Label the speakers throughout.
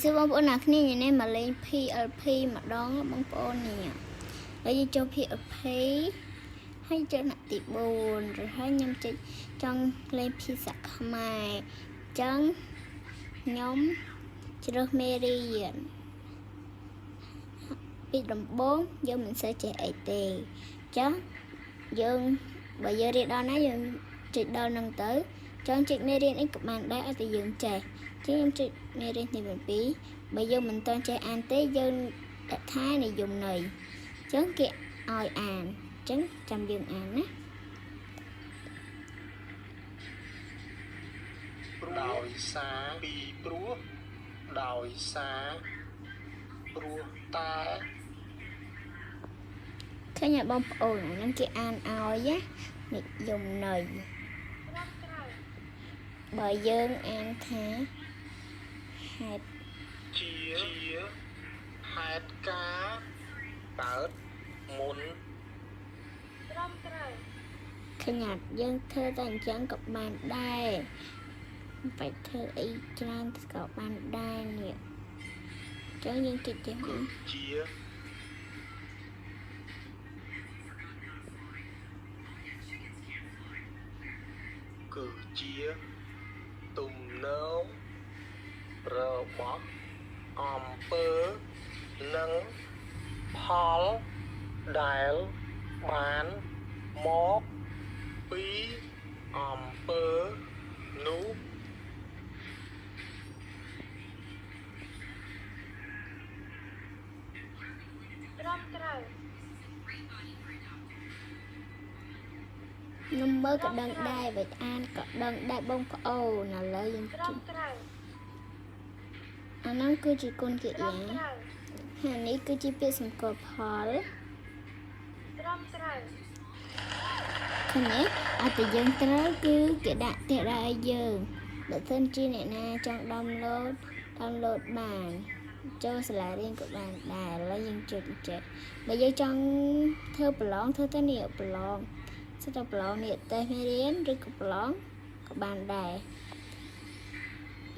Speaker 1: សួរបងប្អូនអ្នកគ្នាញ៉េមកលេង PLP ម្ដងបងប្អូននេះហើយយើងចូល PLP ហើយចូលថ្នាក់ទី4ឬហើយខ្ញុំចុចចង់លេងភាសាខ្មែរអញ្ចឹងខ្ញុំជ្រើសមេរៀនពីដំបូងយើងមិនសូវចេះអីទេអញ្ចឹងយើងបើយើងរៀនដល់ណាយើងចុចដល់នឹងទៅចង់ចុចមេរៀនអីក៏បានដែរឲ្យតែយើងចេះអញ្ចឹងខ្ញុំចុចមេរៀនទី7បើយើងមិនទាន់ចេះអានទេយើងដាក់ថានិយមន័យអញ្ចឹងគេឲ្យអានអញ្ចឹងចាំយើងអានណា
Speaker 2: ដោយសារពីព្រោះដោយសារព្រោះតែ
Speaker 1: ឃើញហើយបងប្អូនអាហ្នឹងគេអានឲ្យណានិយមន័យបើយើងអានថាហេតុ
Speaker 2: ជាហេតុការកើតមុន
Speaker 1: ឃើញអត់យើងធ្វើតែអញ្ចឹងក៏បានដែរមិនបាច់ធ្វើអីច្រើនក៏បានដែរនេះអញ្ចឹងយើងគិតចេះវិញ
Speaker 2: ជាគឺជាទំនងរបស់អំពើនិងផលដែលបានមកពីអំពើនោះ
Speaker 1: ខ្ញុំមើលក៏ដឹងដែរបើអានក៏ដឹងដែរបងប្អូនឥឡូវយើងជិះអាហ្នឹងគឺជាគុណកិរិយាហើយនេះគឺជាពាក្យសម្គាល់ផលឃើញទេអត់តែយើងត្រូវគឺគេដាក់ទេដល់ឲ្យយើងបើសិនជាអ្នកណាចង់ download download បានចូលសាលារៀនក៏បានដែរឥឡូវយើងចុចចេះបើយើងចង់ធ្វើប្រឡងធ្វើទៅនេះប្រឡងសិតតែប្រឡងនេះតេស្តមេរៀនឬក៏ប្រឡងក៏បានដែរ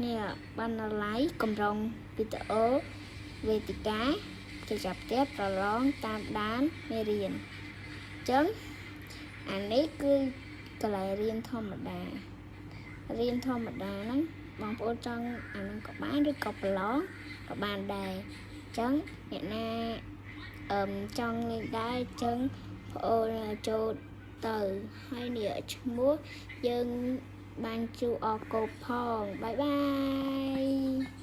Speaker 1: នេះបណ្ណាល័យកម្រងវីដេអូវេទិកាគេចាប់ផ្ទះប្រឡងតាមដានមេរៀនអញ្ចឹង អានេះគឺកន្លែងរៀនធម្មតារៀនធម្មតាហ្នឹងបងប្អូនចង់អាហ្នឹងក៏បានឬក៏ប្រឡងក៏បានដែរអញ្ចឹងអ្នកណាអឹមចង់លេងដែរអញ្ចឹងបងប្អូនចូលទៅហើយនេះឈ្មោះយើងបានជួអកូផងបាយបាយ។